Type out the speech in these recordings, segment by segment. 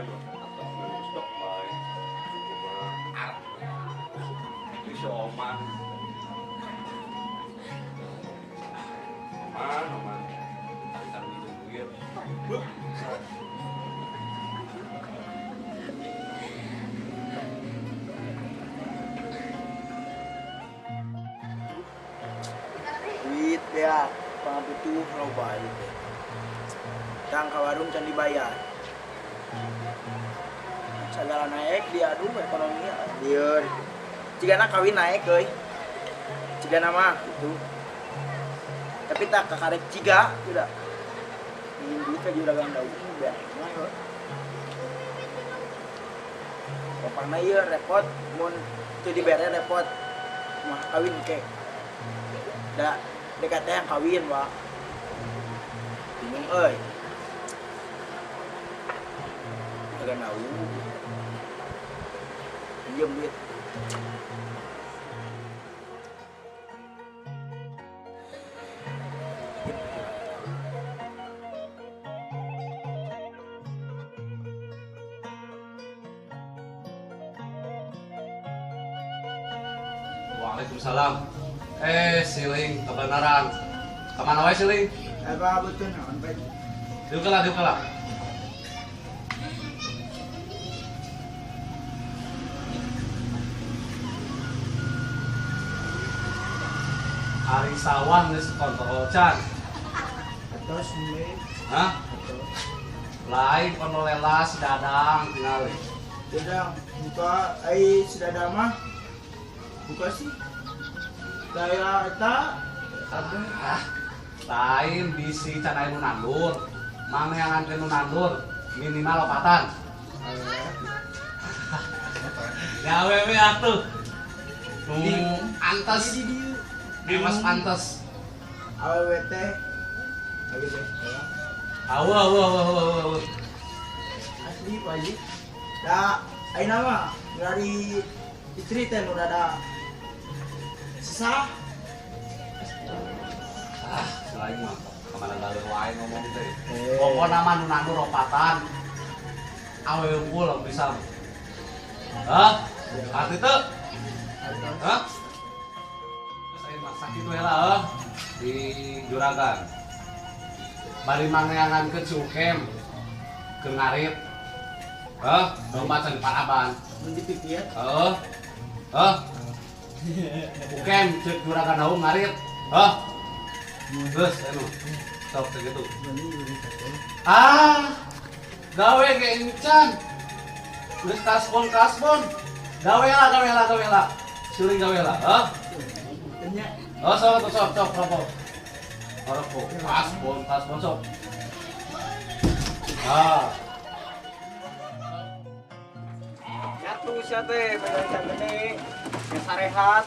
Stok bae. Kumaha? Bisa oman. Oman, oman. Tarik itu duit. Duit ya, pangabutuh loba ieu teh. Tang ka warung can dibayar. Segala naik dia aduh ekonomi lieur. Cigana kawin naik euy. Cigana mah gitu. Tapi tak kakarek ciga udah. Ingin duit ka juragan daun beak mah euy. Bapakna ieu repot mun teu dibere repot. Mah kawin ke. Da dekat teh yang kawin, Pak. Bingung euy. Juragan daun. Pinjam duit. Waalaikumsalam. Siling kebenaran. Kemana wae siling? Apa betul naon bae? Diuk lah, diuk lah. Ari sawah geus kontrol can. Atos we. Hah? Lain kono lela si Dadang tingali. Dadang buka ai si Dadang mah. Buka sih. Daya eta ah, lain bisi can aya nu nandur. Mangneangan teh nu nandur minimal opatan. Gawe we atuh. Nu antes Dimas pantes. Awewe teh. Lagi teh. Awu awu awu awu awu. Asli Pak Haji. Da ayeuna mah dari istri teh nu rada sesah. Ah, selain mah kemana gawe wae ngomong teh. Pokona mah nu nandur opatan. Awewe unggul bisa. Hah? Arti teu? Hah? Masak itu lah di juragan. Bari mangneangan ke cukem ke ngarit. Heh, domba can paraban. Mun dipikir. Heeh. Heh. Ukem cek juragan daun ngarit. Heh. Geus anu. Sok segitu. Ah. Gawe ge encan. Geus kasbon kasbon. Gawe lah, gawe lah, gawe lah. Siling gawe lah, heh. Oh, sok, sok, sok, rokok. Rokok, kasbon, kasbon, sok. Ah. Nyatu sia teh, pegang can gede. Geus sarehat.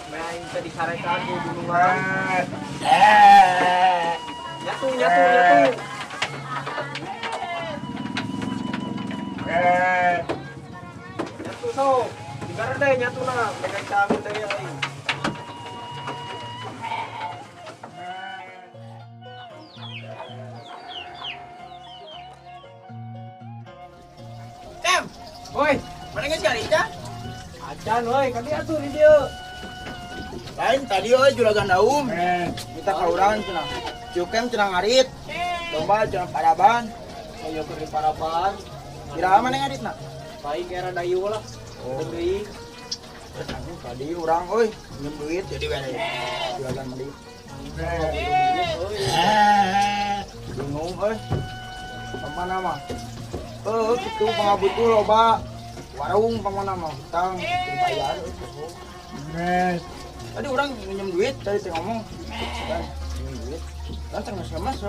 Main teh disarekan di gunungan. Nyatu, nyatu, nyatu. Nyatu sok. Digarede nyatuna, pegang can gede aing. Woi, mana geus kali tah? Acan woi, kami atuh di dieu. Lain tadi euy juragan daum. Minta ka urang cenah. Cukem cenah ngarit. Domba cenah paraban. Ayo keur di paraban. Kira mana ngaritna? Baik era dayu lah. Oh. Deui. Tadi urang euy minjem duit jadi bere. Juragan mandi. Bingung euy. Kemana mah? Oh, kitu pangabutuh loba. Warung pamana mah hutang dibayar euy. Tadi urang minjem duit tadi teh ngomong. Minjem duit. Langsung geus lemes.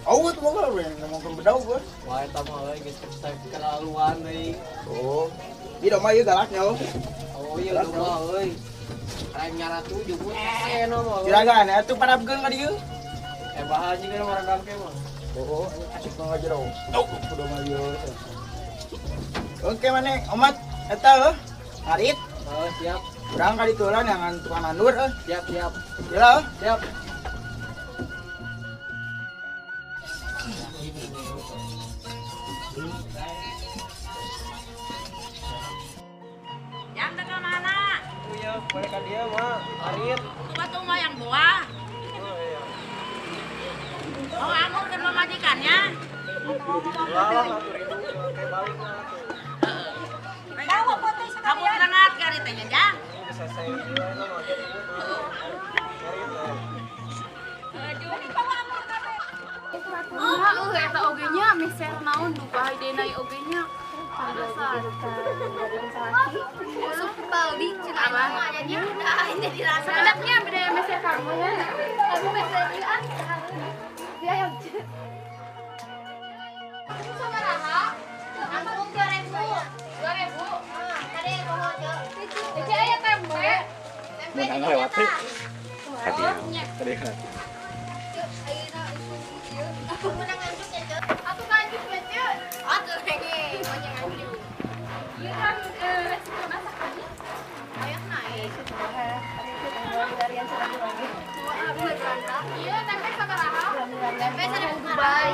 Awet boga we ngomongkeun bedau geus. Wah eta mah euy geus kelaluan deui. Oh. Ieu domba ieu galaknya. Oh iya domba euy. Rem nyaratu jebut eno mah. Juragan atuh parabkeun ka dieu. Eh baha juga marandang ke mah. Oh, asik banget jero. Oh, kudu mah ieu. Oke maneh omat eta heuh. Ngarit. Oh, siap. Urang ka ditu lah neangan tukang nandur euy. Siap, siap. Ieu siap. Mereka dia mah arit. Batu mah yang buah. Oh, anu kan pamajikannya. Lah, kayak balik lah tuh. Kamu rengat kari teh jang. Bisa saya Oh, eta oge nya meser naon Dubai denai oge nya. Sup baldi cenah mah nya dirasa. Sakedapnya beda meser kamu ya. Aku meser ieu ah. Dia yang sabaraha? Angkung 2000. 2000. Kade poho ceu. Ceu aya tempe. Tempe lewat sih. Tadi. Ceu ayeuna isuk ieu. Aku menang nganjuk ya ceu. Aku nganjuk ya ceu. Atuh hege, banyak nganjuk. Ieu kan resiko masakannya. Ayo naik. Iya, tempe sabaraha? Tempe 1000 Dubai.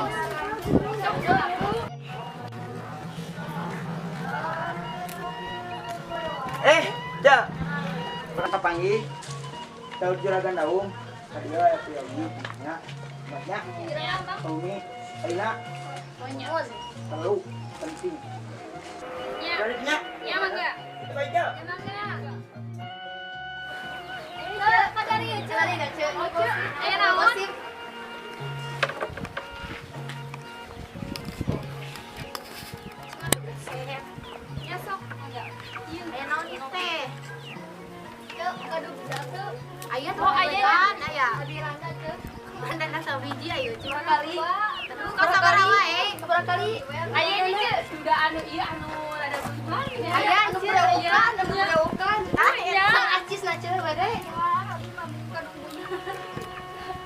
Ja. Berapa panggil? Daud juragan daung. Tadi ya piyogi nya. Banyak. Umi, Aina. Telu penting. Ya. Nya. Ya mangga. Baik ya. Ya mangga. Kadari ya, ceu. Ceu. Aya naon? Ya sok mangga. Aya naon ieu teh? Ceu, gaduh budak teu. Aya Oh, aya. aya. Mandan asa biji ayo cuma kali. Sabaraha wae? Sabaraha kali? Aya ini ceu sudah anu ieu anu rada berubah ya. Aya anu berewokan, anu berewokan. Ah, eta acis na ceu bade.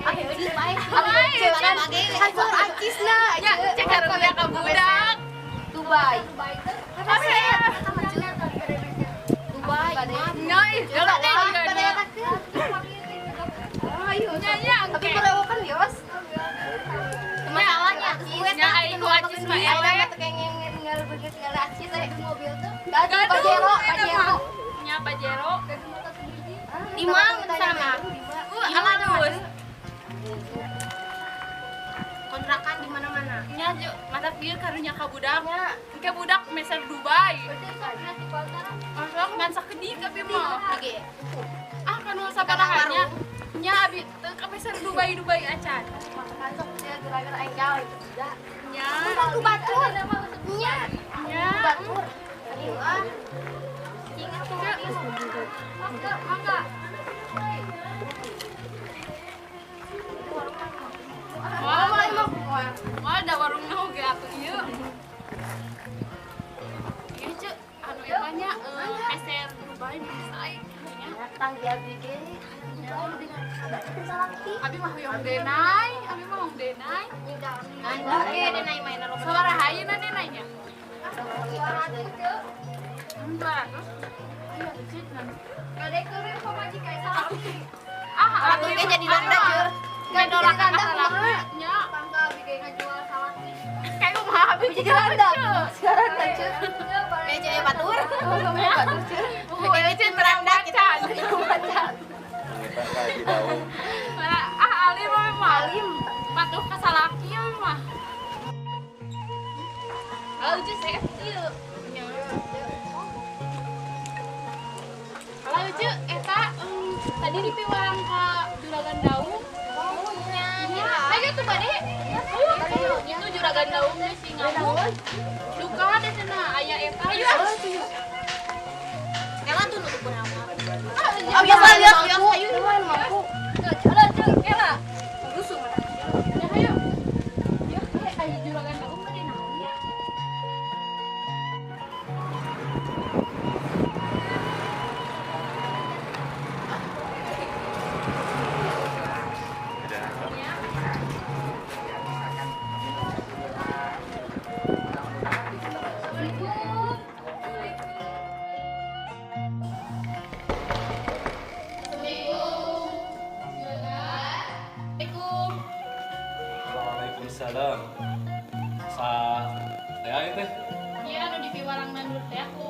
Ayo di bae. Hancur acisna. Ya, cek karunya ka budak. Dubai. Apa ya? Dubai. Nya, ih, jalan deh. Ayo, Nya, tapi berewokan bios. Masalahnya Nya, aing ku acis mah eleh. Mobil tuh. Gaduh Pajero, Pajero. Nya Pajero. Lima sama. Alus. Kontrakan di mana-mana. Nya, Ju, mantap ieu karunya ka budak. Engke budak meser Dubai. Masuk ngan sakedik abi mah. Oke. Ah, kanu sabaraha nya. Nya abi teu ka meser Dubai Dubai acan. Masuk dia gara-gara aing gawe itu sudah. Nya. Ku batur. Nya. Nya. Batur. Aduh ah. Ingat tuh. Mangga, mangga. Wah, wah, ada warungna oge atuh ieu. Ieu ceu, anu eta nya meser Dubai meser nya. Datang di abdi ge. Abi mah hoyong denai, abi mah hoyong denai. Oke, denai mainan. Sabaraha ayeuna denai nya? 200. Ayo ceu. Gade keureun pamajikan salaki. Ah, Atuh ge jadi randa ceu. Ngadolakan salaki nya. Tangga abi ge ngajual salaki. Kayak kumaha abi Jadi randa. Sekarang ceu. Kayak batur. Batur ceu. Kayak ceu terang dacan. Ah, alim mah alim. Patuh ka salaki mah. Kalau ceu saya ieu. Kalau ceu eta tadi dipiwarang ka juragan daung. Oh nya. Ayo tuh bade. Ayo, itu juragan daung geus si ngamuk. Duka deh cenah aya eta. Ayo. Kela tuh nutup kunaon. Oh, biasa biasa ayo mampu. Halo, ceu, kela. Rusuh mana? Ya ayo. Ya, ayo juragan daung bade naon ya? Waalaikumsalam. Sa teh ieu teh? Iya, anu di piwarang nandur teh aku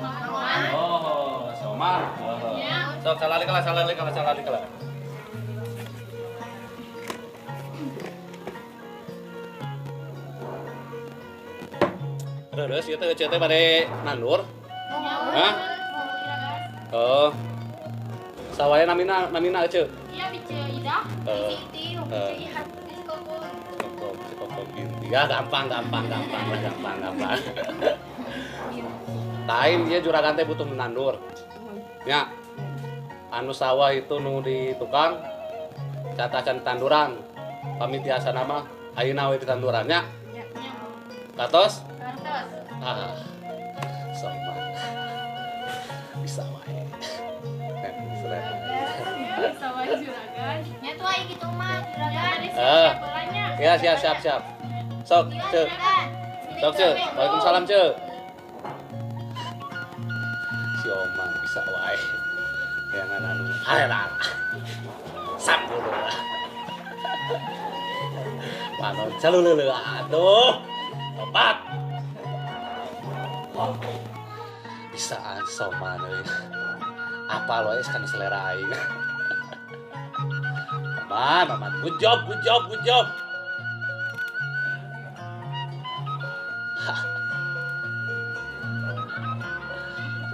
Mang Arman. Oh, so Omar. Sok salalik lah, salalik lah, salalik lah. Terus ieu teh ece teh bade nandur. Hah? Oh. Sawahnya namina namina ece. Iya bice Ida. Bice Itiu, bice Ihat, bice Kokom. Kokom, si Kokom binti. Ya gampang gampang gampang lah gampang gampang. Lain dia juragan teh butuh menandur. Ya. Anu sawah itu nu di tukang catacan tanduran. Pamit tiasa nama ayeuna we di tandurannya. Katos? Katos. Ah. Sama. Bisa wae. Bisa wae juragan. Nya tuh aya kitu mah juragan. Ya, siap siap siap. Sok, Ceu. Sok, Ceu. Waalaikumsalam, Ceu. Si Omar bisa wae. Jangan anu harera. Sampurna. Panon caluleuleung aduh. Tobat. Bisaan soman euy. Apa wae kana selera aing. Aman, aman. Good job, good job, good job.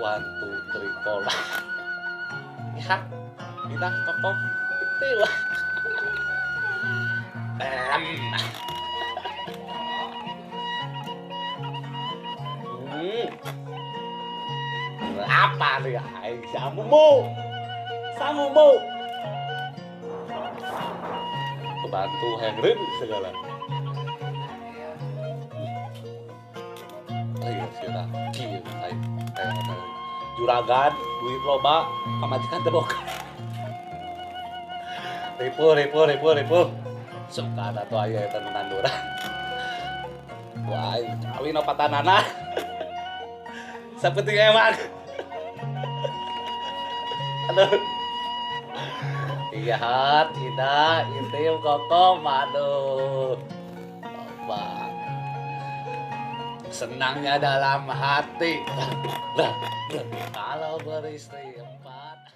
One, two, three, four. Ya, kita kokom itu lah. Apa nih aing samumu? Samumu. Kebantu Henry segala. Ayo si Raki aing juragan duit loba pamajikan teu boga. Ripuh ripuh ripuh ripuh. Suka ada tuh aya eta nanduran. Wah, kawin opatanana. Sapenting ewan. Aduh. Iya, tidak, intim kokom, aduh. Obat. Senangnya dalam hati. Kalau beristri empat.